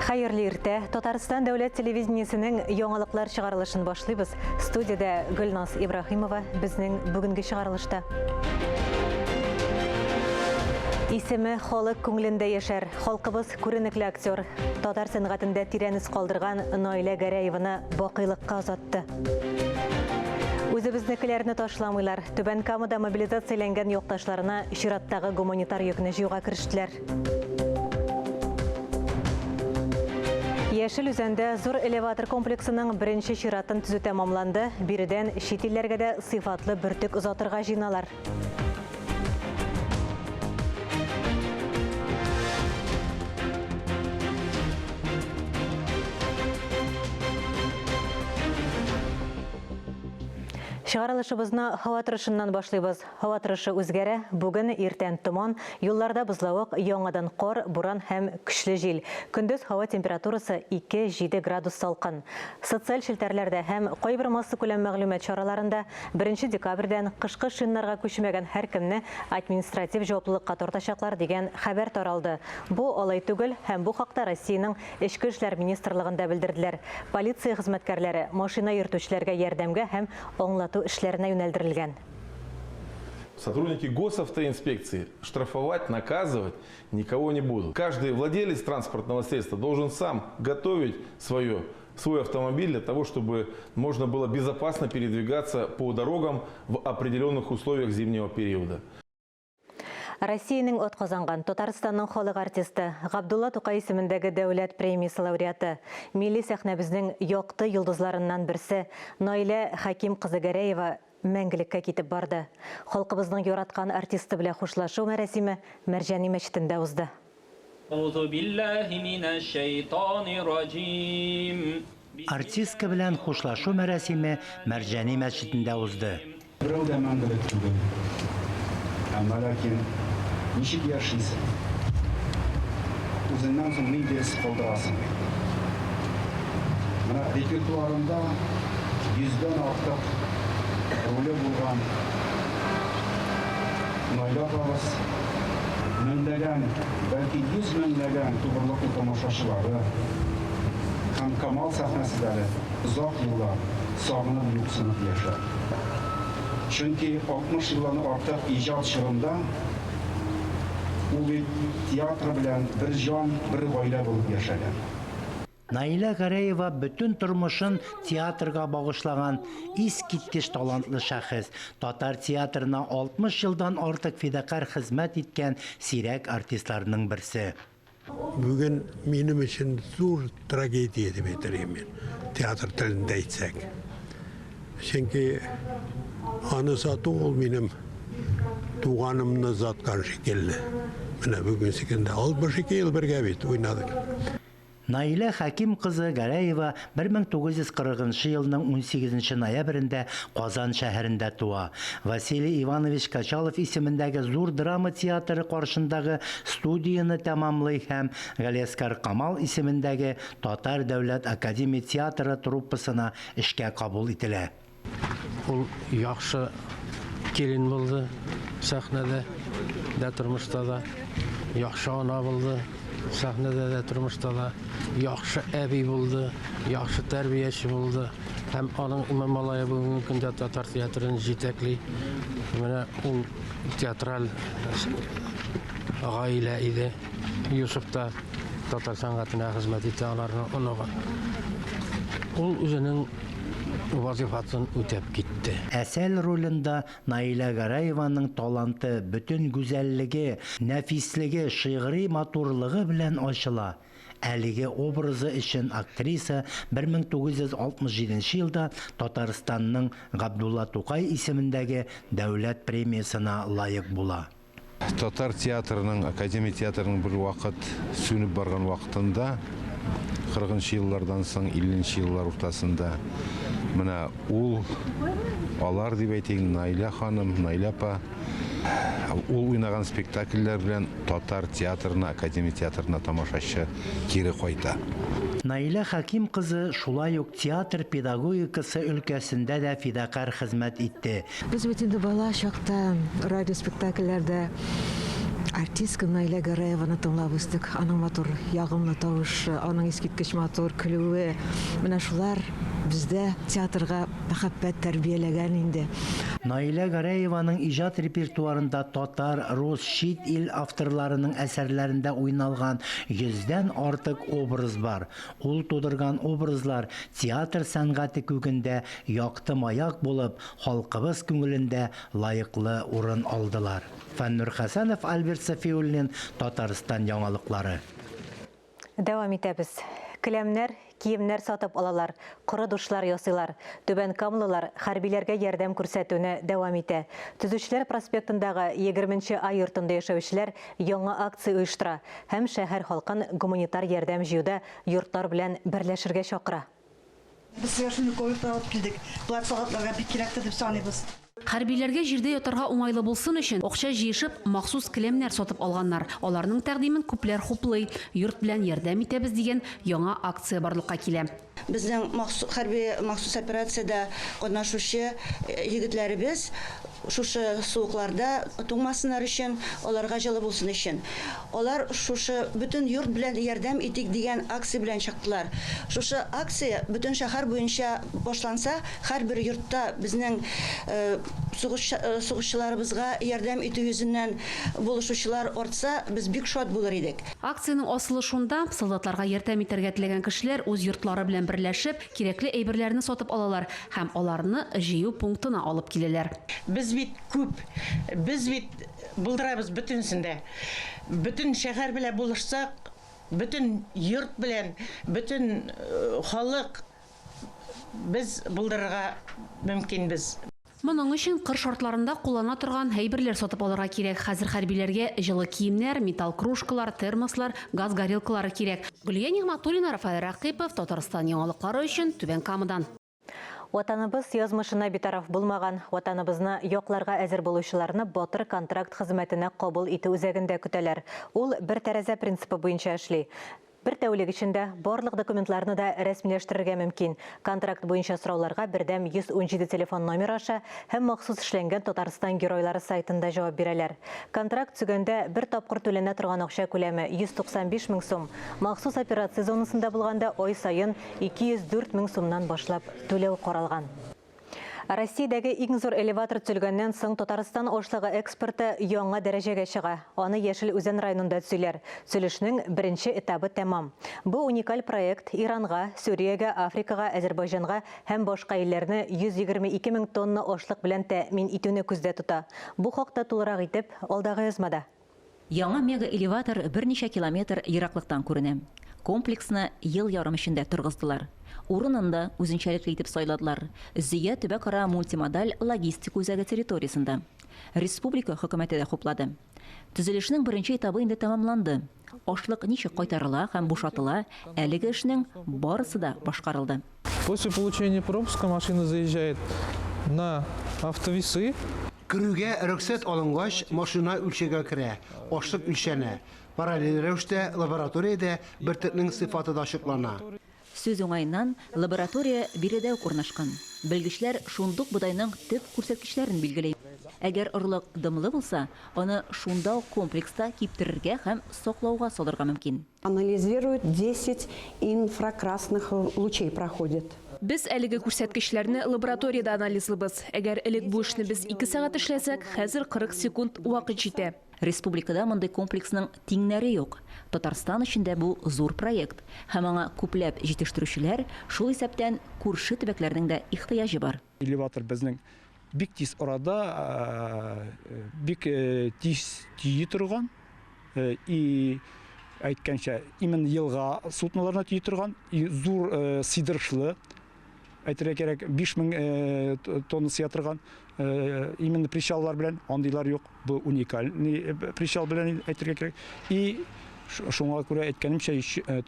Хәерле иртә. Татарстан дәүләт телевидениесенең яңалыклар чыгарылышын башлыйбыз. Студиядә Гөлназ Ибраһимова безнең бүгенге чыгарылышта. Исеме халык күңелендә яшәр. Халкыбыз күренекле актер, татар сәнгатендә тирән эз калдырган Наилә Гәрәеваны бакыйлыкка озатты. Үзебезнекеләрне ташламыйлар. Түбән Камада мобилизацияләнгән якташларына чираттагы гуманитар йөкне җыюга керештеләр. Яшел Үзәндә зур элеватор комплексының беренче чиратын төзү тәмамланды. Биредән чит илләргә дә сыйфатлы бөртек озатырга җыеналар. Чыгарылышыбызны һава торышыннан башлыйбыз. Һава торышы үзгәрә, бүген иртән томан, юлларда бозлавык, яңадан кар, буран һәм көчле җил. Көндез һава температурасы 2-7 градус салкын. Социаль челтәрләрдә һәм кайбер массакүләм мәгълүмат чараларында беренче декабрьдән кышкы шиннарга күчмәгән һәркемне административ җаваплылыкка тартачаклар дигән хәбәр таралды. Бу алай түгел һәм бу хакта Россиянең Эчке эшләр министрлыгында белдерделәр. Полиция хезмәткәрләре машина йөртүчеләргә ярдәмгә һәм аңлату эшләренә юнәлдерелгән. Сотрудники госавтоинспекции штрафовать, наказывать никого не будут. Каждый владелец транспортного средства должен сам готовить свое, свой автомобиль для того, чтобы можно было безопасно передвигаться по дорогам в определенных условиях зимнего периода. Россиянең атказанган Татарстанның халык артисты, Габдулла Тукай исемендәге дәүләт премиясе лауреаты, милли сәхнәбезнең якты йолдызларыннан берсе Наилә Хәким кызы Гәрәева мәңгелеккә китеп барды. Халкыбызның яраткан артисты белән хушлашу мәрасиме Мәрҗани мәчетендә узды. Артистка белән хушлашу мәрасиме Мәрҗани мәчетендә узды. Берәү дә мәңгелек түгел. Әмма ләкин ничек яшисең? Үзеңнән соң нинди эз калдырасың? Менә репертуарында йөздән артык роле булган Наилә апабыз меңләгән, бәлки йөз меңләгән тугрылыклы тамашачылары һәм Камал сәхнәселәре озак еллар сагынып, юксынып яшәр. Чөнки 60 елдан артык иҗат чорында ул бит театр белән бер җан, бер гаилә булып яшәгән. Наилә Гәрәева бөтен тормышын театрга багышлаган искиткеч талантлы шәхес, татар театрына 60 елдан артык фидакарь хезмәт иткән сирәк артистларның берсе. Бүген минем өчен зур трагедия дип әйтер идем мин, театр телендә әйтсәк. Чөнки аны сату ул минем туганымны заткан шикелле. Менә бүгенге көндә 62 ел бергә бит уйнадык. Наилә Хәким кызы Гәрәева 1940 нчы елның унсигезенче ноябрендә Казан шәһәрендә туа. Василий Иванович Качалов исемендәге Зур драма театры каршындагы студияне тәмамлый һәм Галиәсгар Камал исемендәге Татар дәүләт академия театры труппасына эшкә кабул ителә. Ул яхшы килен булды сәхнәдә дә, тормышта да. Яхшы ана булды сәхнәдә дә, тормышта да. Яхшы әби булды, яхшы тәрбияче булды. Һәм аның малае бүгенге көндә татар театрын җитәкли. Менә ул театраль гаилә иде. Юсуф та татар сәнгатенә хезмәт итә, аларның оныгы. Ул үзенең вазифасын үтәп китте. Әсәл ролендә Наилә Гәрәеваның таланты бөтен гүзәллеге, нәфислеге, шигъри матурлыгы белән ачыла. Әлеге образы өчен актриса 1967 елда Татарстанның Габдулла Тукай исемендәге Дәүләт премиясенә лаек була. Татар театрының, академия театрының бер вакыт сүнеп барган вакытында, 40 нчы еллардан соң, 50 нче еллар уртасында, менә ул, алар дип әйтик, Наилә ханым, Наилә апа, ул уйнаган спектакльләр белән татар театрына, академия театрына тамашачы кире кайта. Наилә Хәким кызы шулай ук театр педагогикасы өлкәсендә дә фидакарь хезмәт итте. Без бит инде бала чакта радиоспектакльләрдә Артистка Наилә Гәрәеваны тыңлап үстек. Аның матур, ягымлы тавышы, аның искиткеч матур көлүе. Менә шулар бездә театрга мәхәббәт тәрбияләгән инде. Наилә Гәрәеваның иҗат репертуарында татар, рус, чит ил авторларының әсәрләрендә уйналган йөздән артык образ бар. Ул тудырган образлар театр сәнгате күгендә якты маяк булып, халкыбыз күңелендә лаеклы урын алдылар. Фәннур Хәсәнов, Альберт Сафиуллин, Татарстан яңалыклары. Дәвам итәбез. Келәмнәр, киемнәр сатып алалар, коры душлар ясыйлар. Түбән Камалылар хәрбиләргә ярдәм күрсәтүне дәвам итә. Төзүчеләр проспектындагы 20 А йортында яшәүчеләр яңа акция оештыра һәм шәһәр халкын гуманитар ярдәм җыюда йортлар белән берләшергә чакыра. Без сезгә шундый ковриклар алып килдек. Болар солдатларга бик кирәктер дип саныйбыз. Хәрбиләргә җирдә ятарга уңайлы булсын өчен, акча җыешып, махсус келәмнәр сатып алганнар. Аларның тәкъдимен күпләр хуплый. Йорт белән ярдәм итәбез дигән яңа акция барлыкка килә. Безнең хәрби махсус операциядә катнашучы егетләребез шушы суыкларда туңмасыннар өчен, аларга җылы булсын өчен. Алар шушы бөтен йорт белән ярдәм итик дигән акция белән чыктылар. Шушы акция бөтен шәһәр буенча башланса, һәрбер йортта безнең сугышчыларыбызга ярдәм итү йөзеннән булышучылар артса, без бик шат булыр идек. Акциянең асылы шунда, солдатларга ярдәм итәргә теләгән кешеләр үз йортлары белән берләшеп, кирәкле әйберләрне сатып алалар һәм аларны җыю пунктына алып киләләр. Без бит күп, без бит булдырабыз бөтенесен дә. Бөтен шәһәр белән булышсак, бөтен йорт белән, бөтен халык без булдырырга мөмкинбез. Моның өчен кыр шартларында куллана торган әйберләр сатып алырга кирәк. Хәзер хәрбиләргә җылы киемнәр, металл кружкалар, термослар, газ горелкалары кирәк. Гөлия Нигъмәтуллина, Рафаэль Рәкыйпов, Татарстан яңалыклары өчен Түбән Камадан. Ватаныбыз язмышына битараф булмаган, ватаныбызны якларга әзер булучыларны батыр контракт хезмәтенә кабул итү үзәгендә көтәләр. Ул бер тәрәзә принципы буенча эшли. Бер тәүлек эчендә барлык документларны да рәсмиләштерергә мөмкин. Контракт буенча сорауларга бердәм 117 телефон номеры аша һәм махсус эшләнгән Татарстан геройлары сайтында җавап бирәләр. Контракт төзегәндә бер тапкыр түләнә торган акча күләме 195 мең сум. Махсус операция зонасында булганда ай саен 204 мең сумнан башлап түләү каралган. Россиядәге иң зур элеватор төзелгәннән соң Татарстан ашлыгы экспорты яңа дәрәҗәгә чыга. Аны Яшел Үзән районында төзиләр. Төзелешнең беренче этабы тәмам. Бу уникаль проект Иранга, Сүриягә, Африкага, Әзербайҗанга һәм башка илләрне 122 мең тонна ашлык белән тәэмин итүне күздә тота. Бу хакта тулырак итеп алдагы язмада. Яңа мега-элеватор берничә километр ераклыктан күренә. Комплексны ел ярым эчендә торгыздылар. Урынын да үзенчәлекле итеп сайладылар, Зөя төбәкара мультимодаль логистика үзәге территориясендә. Республика хөкүмәте дә хуплады. Төзелешнең беренче этабы инде тәмамланды. Ашлык ничек кайтарыла һәм бушатыла, әлеге эшнең барысы да башкарылды. После получения пропуска машина заезжает на автовесы. Керүгә рөхсәт алынгач, машина үлчәүгә керә, ашлык үлчәнә. Параллель рәвештә лабораториядә бөртекнең сыйфаты да ачыклана. Сүз уңаеннан, лаборатория биредә үк урнашкан. Белгечләр шундук бодайның төп күрсәткечләрен билгели. Әгәр орлык дымлы булса, аны шунда ук комплекста киптерергә һәм саклауга салырга мөмкин. Анализирует 10 инфракрасных лучей проходит. Без әлеге күрсәткечләрне лабораториядә анализлыйбыз. Әгәр элек бу эшне без 2 сәгать эшләсәк, хәзер 40 секунд вакыт җитә. Республикада мондый комплексның тиңнәре юк. Татарстан өчен дә бу зур проект. Һәм аңа күпләп җитештерүчеләр, шул исәптән күрше төбәкләрнең дә ихтыяҗы бар. Элеватор безнең бик тиз арада, бик тиз төйи торган и әйткәнчә, именно елга судноларына төйи торган и зур сыйдырышлы, әйтергә кирәк, 5000 тонна сыя торган именно причаллар белән, андыйлар юк, бу уникальный причал белән әйтергә кирәк. И шуңа күрә әйткәнемчә,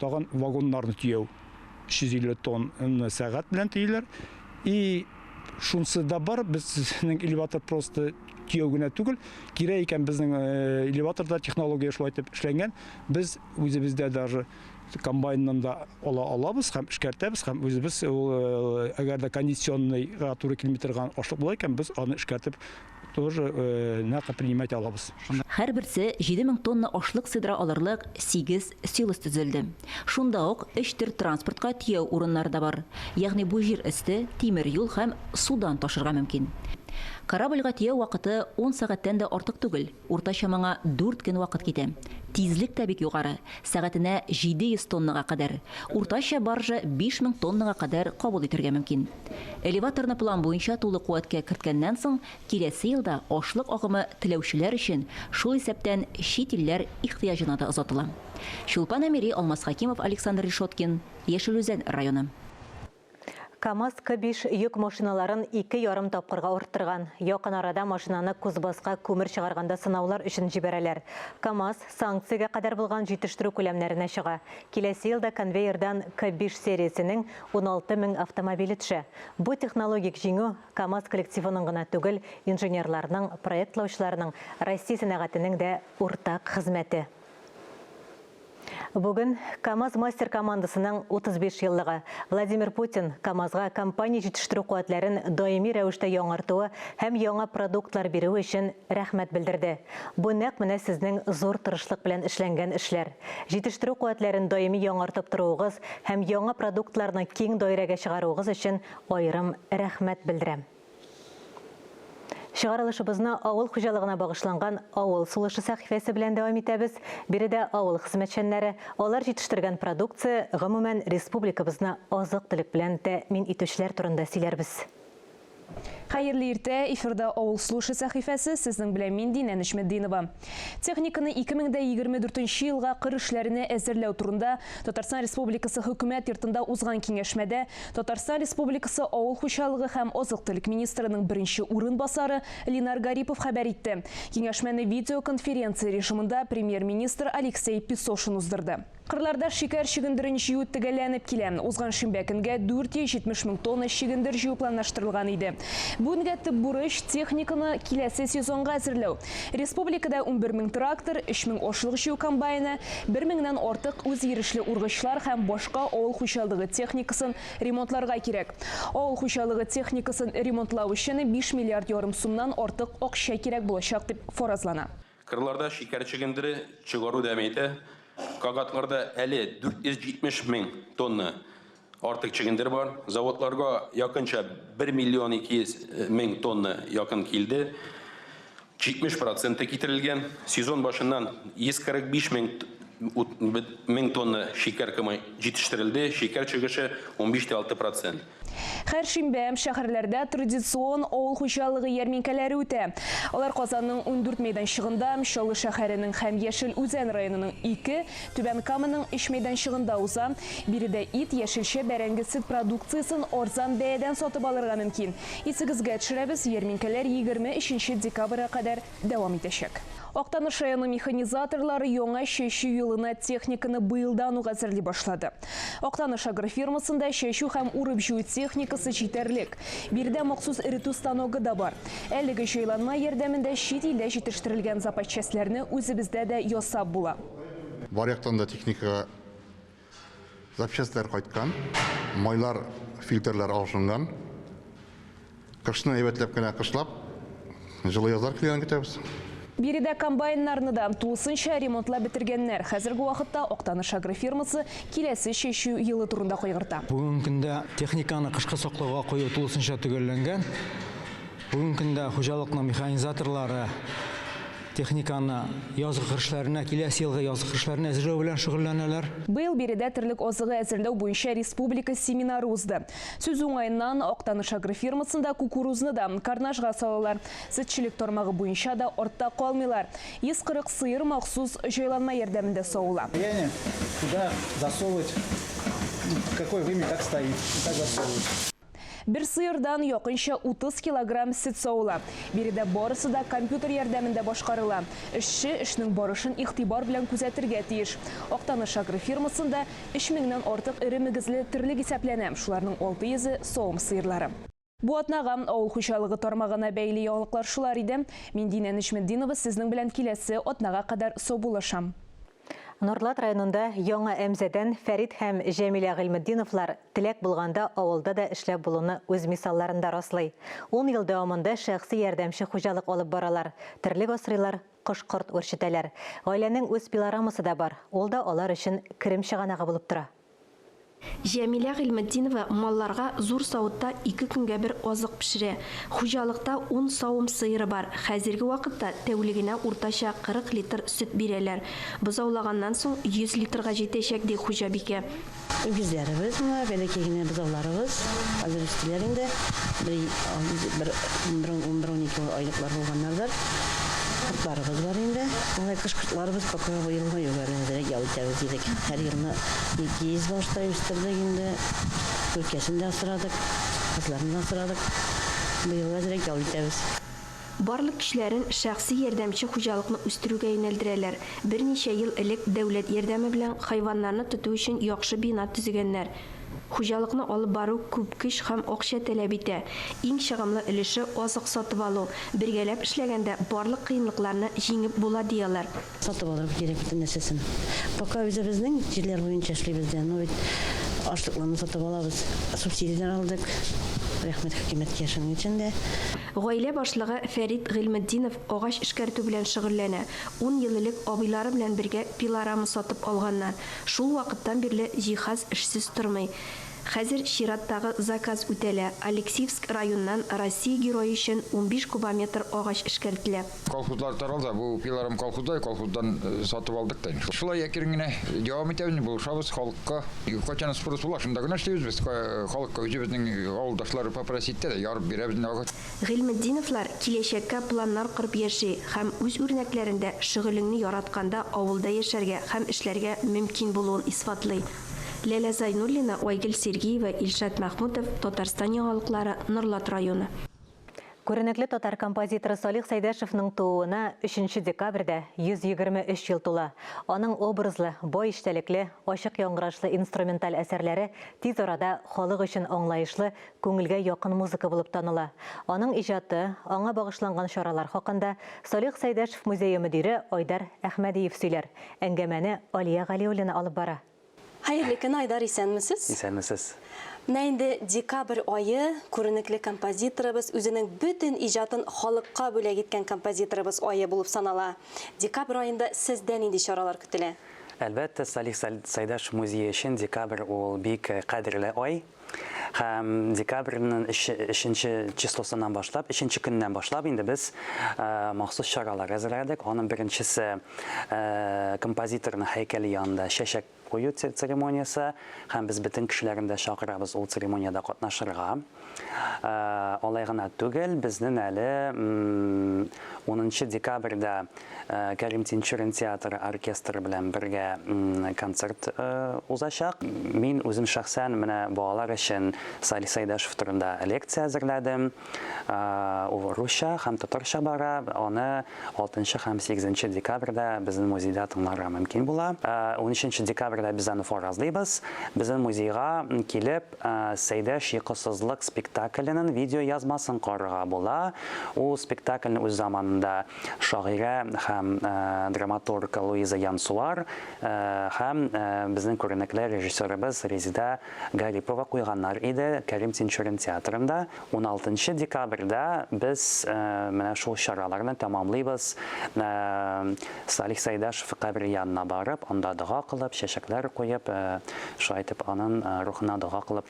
тагын вагоннарны төяү 350 тонна сәгать белән төйиләр. И шунысы да бар, безнең элеватор просто төяү генә түгел, кирәк икән безнең элеваторда технология шулай итеп эшләнгән, без үзебездә даже комбайннан да ала алабыз һәм эшкәртәбез, һәм үзебез ул, әгәр дә кондиционныйга туры килми торган ашлык була икән, без аны эшкәртеп тоже нәкъ принимать алабыз. Һәрберсе 7000 тонна ашлык сыйдыра алырлык сигез силос төзелде. Шунда ук өч төр транспортка төяү урыннары да бар. Ягъни бу җир өсте, тимер юл һәм судан ташырга мөмкин. Корабльгә төяү вакыты ун сәгатьтән дә артык түгел, уртача моңа дүрт көн вакыт китә. Тизлек тә бик югары, сәгатенә 700 тоннага кадәр. Уртача баржа 5000 тоннага кадәр кабул итәргә мөмкин. Элеваторны план буенча тулы куәткә керткәннән соң, киләсе елда ашлык агымы теләүчеләр өчен, шул исәптән чит илләр ихтыяҗына да озатыла. Чулпан Әмири, Алмаз Хәкимов, Александр Решеткин, Яшел Үзән районы. КАМАЗ К5 йөк машиналарын 2,5 тапкырга арттырган. Якын арада машинаны Кузбасска күмер чыгарганда сынаулар өчен җибәрәләр. КАМАЗ санкциягә кадәр булган җитештерү күләмнәренә чыга. Киләсе елда конвейердан К5 сериясенең 16 мең автомобиле төшә. Бу технологик җиңү КАМАЗ коллективының гына түгел, инженерларның, проектлаучыларның, Россия сәнәгатенең дә уртак хезмәте. Бүген КАМАЗ-Мастер командасының 35 еллыгы. Владимир Путин КАМАЗга компания җитештерү куәтләрен даими рәвештә яңартуы һәм яңа продуктлар бирүе өчен рәхмәт белдерде. Бу нәкъ менә сезнең зур тырышлык белән эшләнгән эшләр. Җитештерү куәтләрен даими яңартып торуыгыз һәм яңа продуктларны киң даирәгә чыгаруыгыз өчен аерым рәхмәт белдерәм. Чыгарылышыбызны авыл хуҗалыгына багышланган Авыл сулышы сәхифәсе белән дәвам итәбез. Биредә авыл хезмәтчәннәре, алар җитештергән продукция, гомумән, республикабызны азык-төлек белән тәэмин итүчеләр турында сөйләрбез. Хәерле иртә, эфирда Авыл сулышы сәхифәсе, сезнең белән мин Динә Нәҗметдинова. Техниканы 2024 елга кыр эшләренә әзерләү турында Татарстан Республикасы Хөкүмәт йортында узган киңәшмәдә Татарстан Республикасы Авыл хуҗалыгы һәм азык-төлек министрының беренче урынбасары Линар Гарипов хәбәр итте. Киңәшмәне видеоконференция режимында премьер-министр Алексей Песошин уздырды. Кырларда шикәр чөгендерен җыю төгәлләнеп килә. Узган шимбә көнгә 470 мең тонна чөгендер җыю планлаштырылган иде. Бүгенгә төп бурыч, техниканы киләсе сезонга әзерләү. Республикада 11 мең трактор, 3 мең ашлык җыю комбайны, бер меңнән артык үзйөрешле ургычлар һәм башка авыл хуҗалыгы техникасын ремонтларга кирәк. Авыл хуҗалыгы техникасын ремонтлау өчен 5 миллиард ярым сумнан артык акча кирәк булачак дип фаразлана. Кырларда шикәр чөгендере чыгару дәвам итә. Кагатларда әле 470 мең тонна артык чөгендер бар. Заводларга якынча 1 миллион 200 мең тонна якын килде. 70 проценты китерелгән. Сезон башыннан 145 мең мең тонна шикәр комы җитештерелде. Шикәр чыгышы 15,6 процент. Һәр шимбә шәһәрләрдә традицион авыл хуҗалыгы ярминкәләре үтә. Алар Казанның 14 мәйданчыгында, Чаллы шәһәренең һәм Яшел Үзән районының 2, Түбән Каманың 3 мәйданчыгында уза. Биредә ит, яшелчә, бәрәңге, сөт продукциясен арзан бәядән сатып алырга мөмкин. Исегезгә төшерәбез, ярминкәләр 23 декабрьгә кадәр дәвам итәчәк. Актаныш районы механизаторлары яңа чәчү елына техниканы быелдан ук әзерли башлады. Актаныш агрофирмасында чәчү һәм урып-җыю техникасы җитәрлек. Биредә махсус эретү станогы да бар. Әлеге җайланма ярдәмендә чит илдә җитештерелгән запасчастьләрне үзебездә дә ясап була. Бар яктан да техникага запчастьләр кайткан, майлар, фильтрлар алышынган. Кышны әйбәтләп кенә кышлап, җылы язлар килгәнен көтәбез. Биредә комбайннарны да тулысынча ремонтлап бетергәннәр. Хәзерге вакытта Актаныш агрофирмасы киләсе чәчү елы турында кайгырта. Бүгенге көндә техниканы кышкы саклауга кую тулысынча төгәлләнгән. Бүгенге көндә хуҗалыкның механизаторлары Техниканы язгы кыр эшләренә, киләсе елгы язгы кыр эшләренә әзерләү белән шөгыльләнәләр. Быел биредә терлек азыгы әзерләү буенча республика семинары узды. Сүз уңаеннан, Актаныш агрофирмасында кукурузны да карнажга салалар. Сөтчелек тармагы буенча да артта калмыйлар. 140 сыер махсус җайланма ярдәмендә савыла. Куда засовывать, какое вымя так стоит, так засовывать. Бер сыердан якынча 30 килограмм сөт савыла. Биредә барысы да компьютер ярдәмендә башкарыла. Эшче эшнең барышын игътибар белән күзәтергә тиеш. Актаныш агрофирмасында 3 меңнән артык эре мөгезле терлек исәпләнә, шуларның 600-е савым сыерлары. Бу атнага авыл хуҗалыгы тармагына бәйле яңалыклар шулар иде. Мин Динә Нәҗметдинова сезнең белән киләсе атнага кадәр саубуллашам. Нурлат районында Яңа Әмзәдән Фәрит һәм Җәмилә Гыйльметдиновлар теләк булганда авылда да эшләп булуны үз мисалларында раслый. Ун ел дәвамында шәхси ярдәмче хуҗалык алып баралар, терлек асрыйлар, кош-корт үрчетәләр. Гаиләнең үз пилорамасы да бар, ул да алар өчен керем чыганагы булып тора. Җәмилә Гыйльметдинова малларга зур савытта ике көнгә бер азык пешерә. Хуҗалыкта ун савым сыеры бар. Хәзерге вакытта тәүлегенә уртача 40 литр сөт бирәләр. Бозаулаганнан соң 100 литрга җитәчәк, ди хуҗабикә. Үгезләребез менә, бәләкәй генә бозауларыбыз хәзер үстеләр инде. Бер, бер унбер, унбер-унике айлыклар булганнардыр. Кортларыбыз бар инде. Алай кош кортларыбыз пока быелгы юк әле, әзрәк ял итәбез дидек. Һәр елны 200 баштай үстердек инде. Күркәсен дә асрадык, казларны да асрадык. Быел әзрәк ял итәбез. Барлык көчләрен шәхси ярдәмче хуҗалыкны үстерүгә юнәлдерәләр. Берничә ел элек дәүләт ярдәме белән хайваннарны тоту өчен яхшы бина төзегәннәр. Хуҗалыкны алып бару күп көч һәм акча таләп итә. Иң чыгымлы өлеше, азык сатып алу. Бергәләп эшләгәндә барлык кыенлыкларны җиңеп була, ди алар. Сатып алырга кирәк бөтен нәрсәсен. Пока үзебезнең җирләр буенча эшлибез дә, но бит ашлыкларны сатып алабыз. Субсидияләр алдык. Рәхмәт хөкүмәткә шуның өчен дә. Гаилә башлыгы Фәрит Гыйльметдинов агач эшкәртү белән шөгыльләнә. Ун ел элек абыйлары белән бергә пилорама сатып алганнар. Шул вакыттан бирле җиһаз эшсез тормый. Хәзер чираттагы заказ үтәлә, Алексеевск районыннан Россия Герое өчен 15 кубометр агач эшкәртелә. Колхозлар таралды, бу пилорам колхозда, колхоздан сатып алдык та инде. Шулай әкрен генә дәвам итәбез, булышабыз халыкка. Кайчан спрос була, шунда гына эшлибез без. Халыкка үзебезнең авылдашлар попросить итә дә, ярып бирәбез инде агач. Гыйльметдиновлар киләчәккә планнар корып яши һәм үз үрнәкләрендә шөгылеңне яратканда авылда яшәргә һәм эшләргә мөмкин булуын исбатлый. Ләлә Зайнуллина, Айгөл Сергеева, Илшат Мәхмүтов, Татарстан яңалыклары, Норлат районы. Күренекле татар композиторы Салих Сәйдәшевның тууына өченче декабрьдә 123 ел тула. Аның образлы, бай эчтәлекле, ачык яңгырашлы инструменталь әсәрләре тиз арада халык өчен аңлаешлы, күңелгә якын музыка булып таныла. Аның иҗаты, аңа багышланган чаралар хакында Салих Сәйдәшев музее мөдире Айдар Әхмәдиев сөйләр. Әңгәмәне Алия Галиуллина алып бара. Хәерле көн, Айдар, исәнмесез? Исәнмесез. Менә инде декабрь ае, күренекле композиторыбыз, үзенең бөтен иҗатын халыкка бүләк иткән композиторыбыз ае булып санала. Декабрь аенда сездә нинди чаралар көтелә? Әлбәттә, Салих Сәйдәшев музее өчен декабрь ул бик кадерле ай. Һәм декабрьнең өченче числосыннан башлап, өченче көннән башлап инде без махсус чаралар әзерләдек. Аның беренчесе композиторның һәйкәле янында чәчәк кую церемониясе һәм без бөтен кешеләрне дә чакырабыз ул церемониядә катнашырга. Алай гына түгел, безнең әле 10 декабрьдә Кәрим Тинчурин театры оркестры белән бергә концерт узачак. Мин үзем шәхсән менә балалар өчен Салих Сәйдәшев турында лекция әзерләдем. Ул русча һәм татарча бара. Аны 6 һәм 8 декабрьдә безнең музейда тыңларга мөмкин була. 13 декабрьдә без аны фаразлыйбыз. Безнең музейга килеп, Сәйдәш йокысызлык спектакленең видеоязмасын карарга була. Ул спектакльне үз заманында Шагыйрә һәм драматург Луиза Янсуар һәм безнең күренекле режиссерыбыз Резеда Гарипова куйганнар иде Кәрим Тинчурин театрында. Уналтынчы декабрьдә без менә шул чараларны тәмамлыйбыз. Салих Сәйдәшев кабере янына барып, анда дога кылып, чәчәкләр куеп, шулай итеп аның рухына дога кылып,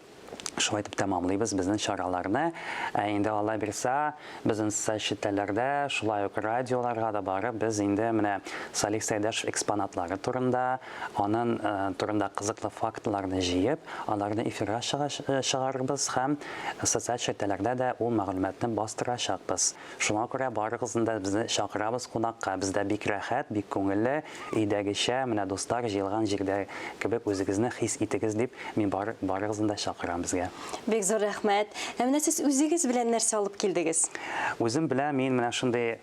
Шулай итеп тәмамлыйбыз безнең чараларны. Ә инде Алла бирса, безнең социаль челтәрләрдә, шулай ук радиоларга да барып, без инде менә Салих Сәйдәшев экспонатлары турында, аның турында кызыклы фактларны җыеп, аларны эфирга чыгарырбыз һәм социаль челтәрләрдә дә ул мәгълүматны бастырачакбыз. Шуңа күрә барыгызны да безне чакырабыз кунакка. Бездә бик рәхәт, бик күңелле, өйдәгечә, менә дуслар җыелган җирдә кебек үзегезне хис итегез дип, мин бар, барыгызны да чакырам безгә. Бик зур рәхмәт. Ә менә сез үзегез белән нәрсә алып килдегез? Үзем белән мин менә шундый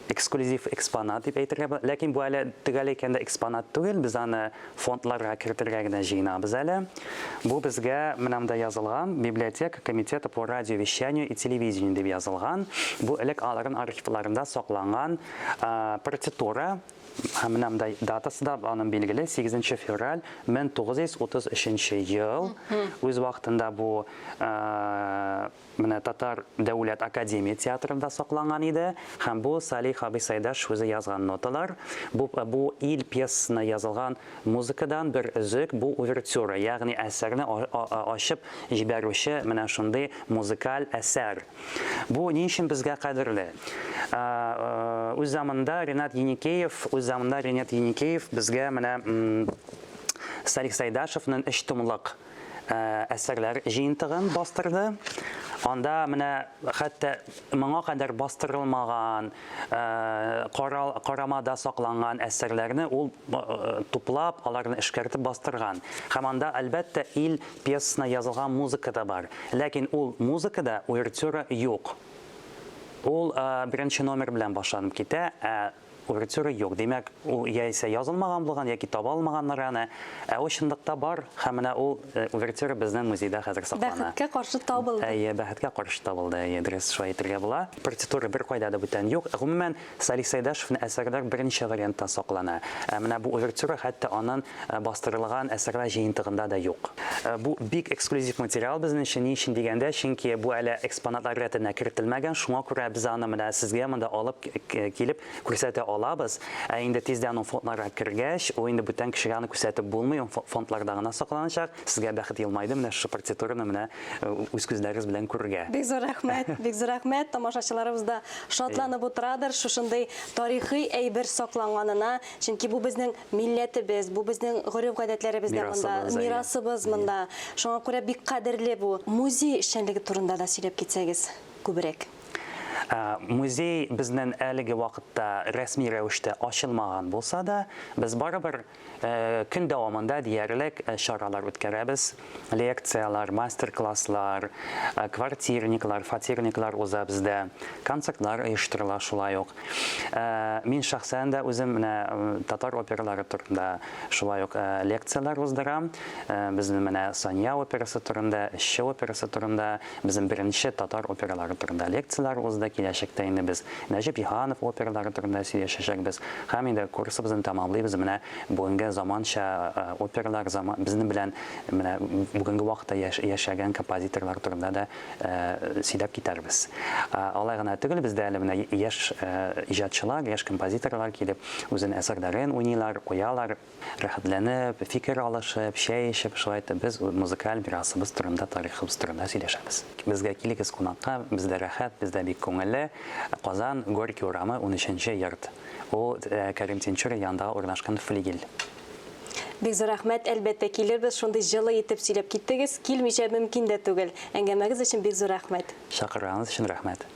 эксклюзив экспонат дип әйтергә була. Ләкин бу әле төгәл әйткәндә экспонат түгел, без аны фондларга кертергә генә җыенабыз әле. Бу безгә менә монда язылган Библиотека комитета по радиовещанию и телевидению дип язылган. Бу элек аларның архивларында сакланган партитура. Һәм менә монда датасы да аның билгеле, 8 февраль 1933 ел. Үз вакытында бу менә Татар дәүләт академия театрында сакланган иде. Һәм бу Салих абый Сайдашев үзе язган ноталар. Бу, бу Ил пьесасына язылган музыкадан бер өзек, бу увертюра, ягъни әсәрне ачып җибәрүче менә шундый музыкаль әсәр. Бу ни өчен безгә кадерле? Үз заманында Ренат Еникеев, үз заманында Ренат Еникеев безгә менә Салих Сайдашевның өч томлык әсәрләр җыентыгын бастырды. Анда менә хәтта моңа кадәр бастырылмаган, карамада сакланган әсәрләрне ул туплап, аларны эшкәртеп бастырган. Һәм анда, әлбәттә, Ил пьесасына язылган музыка да бар. Ләкин ул музыкада увертюра юк. Ул беренче номер белән башланып китә, ә увертюра юк. Димәк, ул яисә язылмаган булган, яки таба алмаганнар аны. Ә ул чынлыкта бар, һәм менә ул увертюра безнең музейда хәзер саклана. Бәхеткә каршы табылды. Әйе, бәхеткә каршы табылды, әйе, дөрес шулай әйтергә була. Партитура беркайда да бүтән юк. Гомумән, Салих Сәйдәшевнең әсәрләр берничә вариантта саклана. Ә менә бу увертюра хәтта анын бастырылган әсәрләр җыентыгында да юк. Бу бик эксклюзив материал безнең өчен. Ни өчен дигәндә, чөнки бу әле экспонатлар рәтенә кертелмәгән, шуңа күрә без аны менә сезгә монда алып килеп күрсәтә алабыз. Ә инде тиздән ул фондларга кергәч, ул инде бүтән кешегә аны күрсәтеп булмый, ул фондларда гына сакланачак. Сезгә бәхет елмайды менә шушы партитураны менә үз күзләрегез белән күрергә. Бик зур рәхмәт, бик зур рәхмәт. Тамашачыларыбыз да шатланып утырадыр шушындый тарихи әйбер сакланганына. Чөнки бу безнең милләтебез, бу безнең гореф-гадәтләребез дә монда, мирасыбыз монда. Шуңа күрә бик кадерле бу. Музей эшчәнлеге турында да сөйләп китсәгез күбрәк. Музей безнең әлеге вакытта рәсми рәвештә ачылмаган булса да, без барыбер Көн дәвамында диярлек чаралар үткәрәбез, лекцияләр, мастер-класслар, квартирниклар, фатирниклар уза бездә, концертлар оештырыла шулай ук. Мин шәхсән дә үзем менә татар опералары турында шулай ук лекцияләр уздырам. Безнең менә Сания операсы турында, Эшче операсы турында, Безнең беренче татар опералары турында лекцияләр узды, киләчәктә инде без Нәҗип Җиһанов опералары турында сөйләшәчәкбез. Һәм инде курсыбызны тәмамлыйбыз менә бүгенге заманча опералар, безнең белән менә бүгенге вакытта яшәгән композиторлар турында да сөйләп китәрбез. Алай гына түгел, бездә әле менә яшь иҗатчылар, яшь композиторлар килеп, үзенең әсәрләрен уйныйлар, куялар. Рәхәтләнеп, фикер алышып, чәй эчеп, шулай итеп без музыкаль мирасыбыз турында, тарихыбыз турында сөйләшәбез. Безгә килегез кунакка, бездә рәхәт, бездә бик күңелле. Казан, Горький урамы, унөченче йорт. Ул Кәрим Тинчурин янында урнашкан флигель. Бик зур рәхмәт, әлбәттә, килербез, шундый җылы итеп сөйләп киттегез, килмичә мөмкин дә түгел. Әңгәмәгез өчен бик зур рәхмәт. Чакырганыгыз өчен рәхмәт.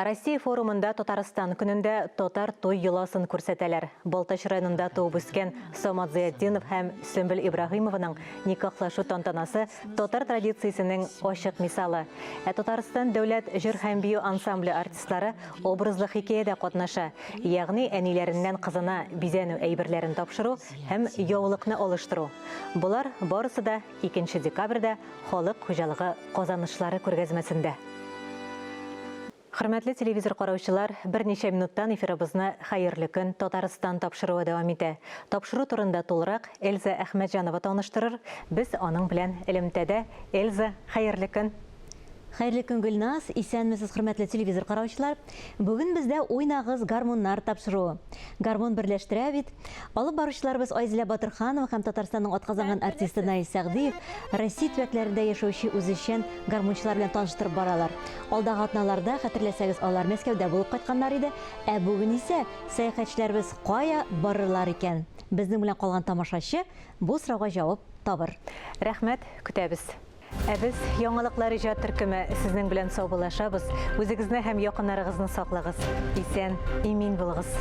Россия форумында Татарстан көнендә татар туй йоласын күрсәтәләр. Балтач районында туып үскән Самат Зыятдинов һәм Сөмбел Ибраһимованың никахлашу тантанасы татар традициясенең ачык мисалы. Ә Татарстан дәүләт җыр һәм бию ансамбле артистлары образлы хикәядә катнаша, ягъни әниләреннән кызына бизәнү әйберләрен тапшыру һәм яулыкны алыштыру. Болар барысы да 2 декабрьдә Халык хуҗалыгы казанышлары күргәзмәсендә. Хөрмәтле телевизор караучылар, берничә минуттан эфирыбызны Хәерле көн, Татарстан тапшыруы дәвам итә. Тапшыру турында тулырак Эльза Әхмәтҗанова таныштырыр. Без аның белән элемтәдә. Эльза, хәерле көн! Хәерле көн, Гөлназ! Исәнмесез, хөрмәтле телевизор караучылар! Бүген бездә Уйнагыз, гармуннар тапшыруы. Гармун берләштерә бит. Алып баручыларыбыз Айзилә Батырханова һәм Татарстанның атказанган артисты Наил Сәгъдиев Россия төбәкләрендә яшәүче үзешчән гармунчылар белән таныштырып баралар. Алдагы атналарда, хәтерләсәгез, алар Мәскәүдә булып кайтканнар иде. Ә бүген исә сәяхәтчеләребез кая барырлар икән? Безнең белән калган тамашачы бу сорауга җавап табыр. Рәхмәт, көтәбез. Ә без, Яңалыклар иҗат төркеме, сезнең белән саубуллашабыз. Үзегезне һәм якыннарыгызны саклагыз. Исән, имин булыгыз.